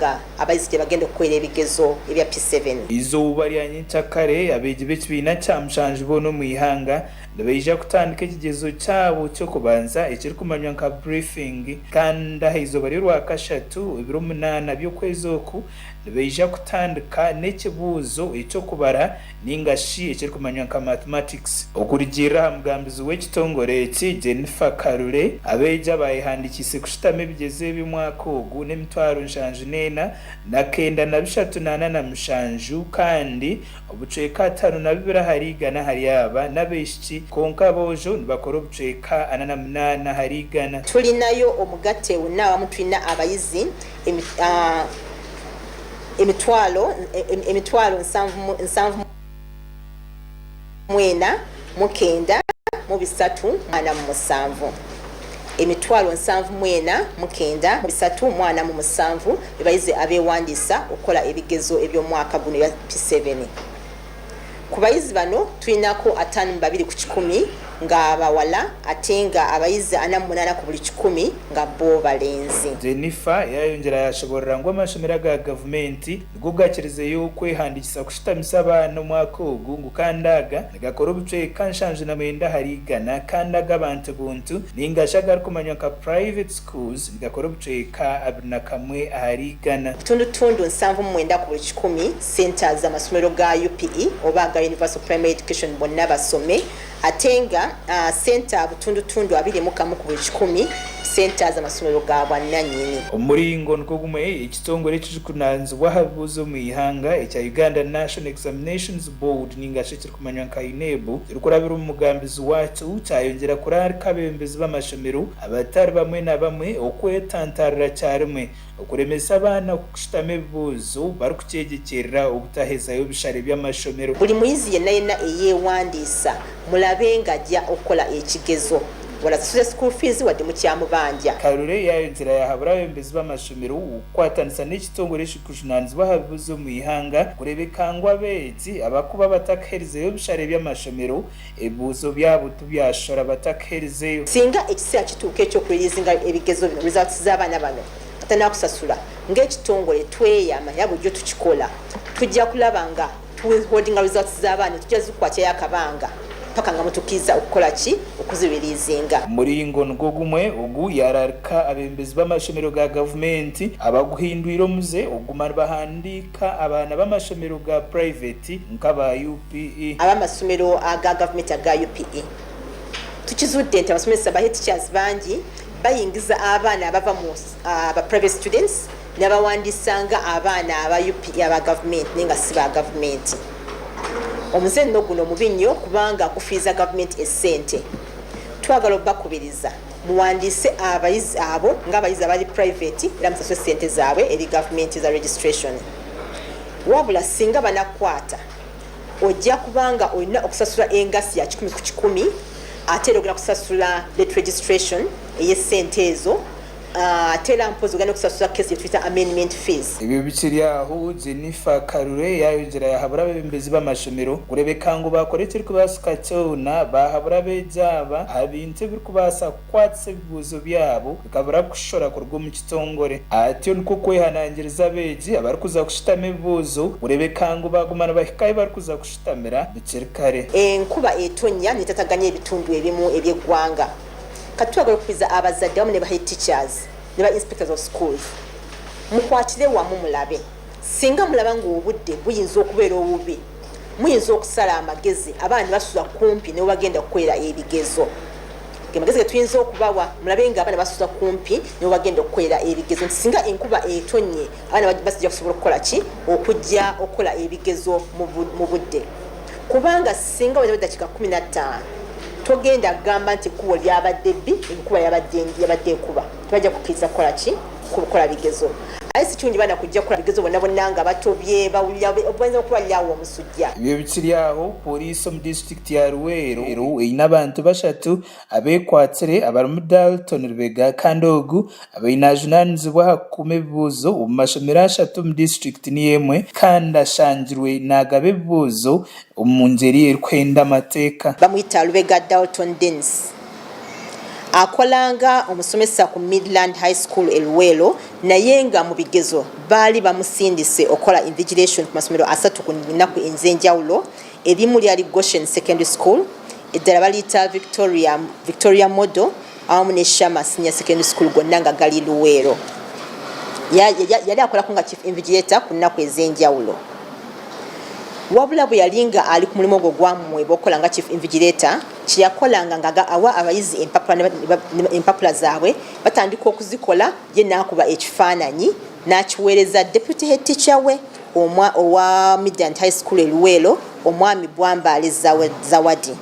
Nga abayizi gyebagenda okukorera ebigezo ebya P7. Eizooba rya nyenkyakare, abeegi b'ekibiina kya mushanju boona omu ihanga nibaija kutandika ekigyezo kyabo ky'okubanza ekirikumanywa nka briefing kandi aha izooba ry'orwakashatu ebiro munaana by'okwezi oku nibaija kutandika n'ekibuuzo eky'okubara ninga shi ekirikumanywa nka Mathematics. Okurugiirira aha mugambizi w'ekitongore eki, Jennifer Karure, abeegi abaayehandikiise kushutama ebigyezo ebi omwaka ogu n'emitwaro 74 na 347 kandi obucweka 52 ahari igana ahari aba n'abaishiki kwonka aboojo nibakora obucweka 48 ahari igana. Tulinayo omugatte wonna awamu tulina abayizi emitwalo emitwalo 74 mu 347, emitwalo 74 mu 9 347 be bayizi abeewandiisa okukola ebigezo eby'omwaka guno ebya P7. Ku bayizi bano tulinako 52 ku kikumi nga bawala ate nga abayizi 48 ku buli kikumi nga bo balenzi. Jennifer yayongyera yashoborora ngu amashomero aga gavumenti nigo gakirizeyo kwehandikisa kushutamisa abaana omwaka ogu ngu kandi aga nigakora obucweka 79 ahari igana kandi ag'abantu buntu ningashi agarikumanywa nka private schools nigakora obucweka 21 ahari igana. Obutundutundu 79 ku buli kikumi centres z'amasomero ga UPE oba aga Universal Primary Education bonna basome ate nga centre butundutundu 21 ku buli kikumi centres z'amasomero ga bwannannyini. Omu muringo nigwo gumwe, ekitongore ekirikujunaanizibwa aha bibuuzo omu ihanga ekya Uganda National Examinations Board ninga shi ekirikumanywa nka UNEB kirikurabira omu mugambizi waakyo kyayongyera kuraarika abeebembezi b'amashomero abatari bamwe na bamwe okwetantarira kyarimwe Okuremesa abaana kushutama ebibuuzo barikukyegyekyerera obutahezayo bishare by'amashomero. Buli muyizi yenna yenna eyewandiisa mulabe nga ajja okukola ekigezo warasasuze school fees wadde mukyamubanja. Karure yayongyera yahabura abebembezi b'amashomero okukwatanisa n'ekitongore ekirikujunanizibwa aha bibuuzo omu ihanga kurebeka ngu abeegi abakuba batakaherizeyo bishare by'amashomero ebibuuzo byabo tibyashora batakaherizeyo. Singa ekiseera kituuka eky'okuriliizinga ebigezo bino, results z'abaana bano, batanakusasula, ng'ekitongole tweyama era bulijjo tukikola, tujja kulaba nga tu withholdinga results z'abaana tujja zikwatirayo akabanga paka nga mutukirizza okukola ki? Okuziriliizinga. Omuringo nigwo gumwe ogu yaararika abeebembezi b'amashomero ga gavumenti abaguhindwire omuze okuguma nibahandiika abaana b'amashomero ga purayiveti nk'aba UPE. Ab'amasomero aga gavumenti aga UPE, tukizudde nti abasomesa ba head teachers bangi bayingiza abaana abava mu ba private students nabawandiisa nga abaana aba UPE aba gavumenti naye nga si ba gavumenti. Omuze nno guno mubi nnyo kubanga gufiiza gavumenti essente. Twagala obakubiriza muwandiise abayizi abo nga abayizi abali private era musasule ssente zaabwe eri gavumenti eza registration. Wabula singa banakukwata ojja kuba nga olina okusasula engasi ya kikumi ku kikumi ate era ogenda kusasula late registration ey'essente ezo ate era mpozi ogenda nokusasula case gyetuyita amendment fees. Ebyo bikiri aho, Jennifer Karure yaayongyera yaahabura abeebembezi b'amashomero kureebeka ngu baakora ekirikubaasika kyona baahabura abeegi aba aha bintu ebirikubaasa kukwatisa ebibuuzo byabo bikabura kushora kuruga omu kitongore. Atyo nikwo kwehanangiriza abeegi abarikuza kushutama ebibuuzo kureebeka ngu baaguma nibahika ahu barikuza kushutamira bukiri kare. Enkuba etonya netataganya ebitundu ebimu eby'eggwanga. Kati twagala okukubiriza abazadde wamu ne ba head teachers ne ba inspectors of schools mukwatire wamu mulabe singa mulaba nga obudde buyinza okubeera obubi muyinza okusala amagezi abaana ne basula kumpi newebagenda okukolera ebigezo. Ge magezi getuyinza okubawa mulabe nga abaana basula kumpi newebagenda okukolera ebigezo nti singa enkuba etonnye abaana bajja kusobola okukola ki okujja okukola ebigezo mu budde kubanga singa wayitawo eddakiika 15 togenda kugamba nti ekkubo lyabadde bbi enkuba yabadde ekuba tebajja kukkiriza kukola ki kukola bigezo aye si kirungi baana kujja kukola bigezo bonna bonna nga batobye bawulira bayinza okubalyawo omusujja. Ebyo bikiri aho, Pooriisi omu disiturikiti ya Luweero eine abantu bashatu abekwatsire abarimu Dalton Lubega kandi ogu abaire najunaanizibwa aha kukuuma ebibuuzo omu mashomero ashatu omu disiturikiti niyo emwe kandi ashangirwe nagaba ebibuuzo omu ngyeri erikuhenda amateeka. Bamwita Lubega Dalton Denis. Akola nga omusomesa ku Midland High School e Luweero naye nga mu bigezo baali bamusindise okukola invigilation ku masomero asatu ku nnaku ez'enjawulo, erimu lyali Goshen Secondary School, eddala baliyita Victoria, Victoria Model awamu ne Shama Senior Secondary School gonna nga gali Luweero. Yali akolako nga chief invigilator ku nnaku ez'enjawulo. Wabula bwe yali nga ali ku mulimu ogwo ogwamuweebwa okukola nga chief invigilator, kye yakolanga nga awa abayizi empapula, empapula zaabwe batandika okuzikola ye n'akuba ekifaananyi n'akiweereza deputy head teacher we omwa owa Midland High School e Luweero omwami Bwambaale Zawadi.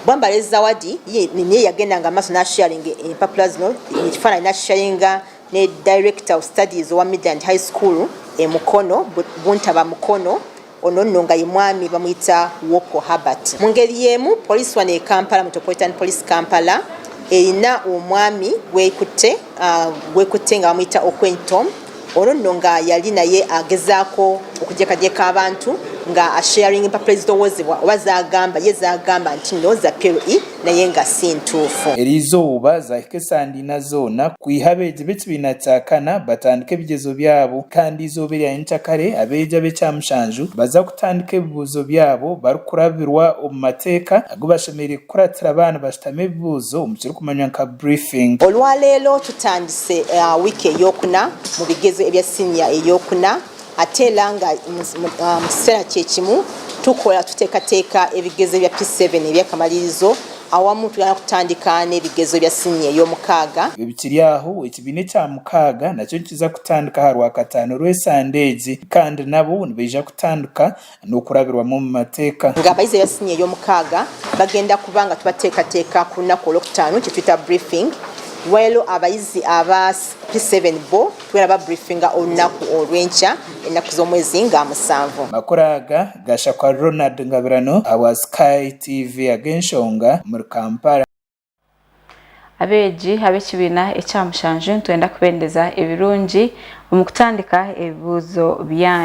Bwambaale Zawadi ye naye yagendanga maaso n'asharinga empapula zino ekifaananyi n'akisharinga ne Director of Studies owa Midland High School e Mukono, Buntaba Mukono, ono nno nga ye mwami bamuyita Woko Herbert. Mu ngeri y'emu poliisi wano e Kampala, Metropolitan Police Kampala erina omwami gwekutte uh, gwekutte nga bamuyita Okweny Tom ono nno nga yali naye agezaako okujekajeka abantu nga asharing empapula ezirowoozebwa oba zagamba ye zagamba nti nno za PLE naye nga si ntuufu. Eriizooba zahika esande ina zoona kwiha abeegi b'ekibiina kya kana batandika ebigyezo byabo kandi eizooba erya nyenkyakare abeegi ab'ekya mushanju baza kutandika ebibuuzo byabo barikurabirwa omu mateeka agu bashemereire kukuratira baaba nibashutama ebibuuzo omu kirikumanywa nka briefing. Olwaleero tutandise wiiki ey'okuna mu bigezo ebya siniya ey'okuna. Ate era nga mu kiseera kye kimu tukola tuteekateeka ebigezo ebya P7 eby'akamalirizo awamu tugenda kutandika n'ebigezo ebya siniya ey'omukaaga. Ebyo bikiri aho, ekibiina ekya mukaaga nakyo nikiza kutandika aha Rwakataano rw'esande egi kandi nabo nibaija kutandika n'okurabirwamu omu mateeka. Nga abayizi ebya siniya ey'omukaaga bagenda kuba nga tubateekateeka ku lunaku Olwokutaano kye tuyita briefing while abayizi aba P7 bo Tugenda ba briefinga olunaku olwenkya ennaku z'omwezi nga musanvu. Amakuru aga gashakwa Ronald Ngabirano ahabwa Sky TV ag'enshonga omuri Kampala. Abeegi ab'ekibiina ekya mushanju nitwenda kubendeza ebirungi omu kutandika ebibuuzo byanyu.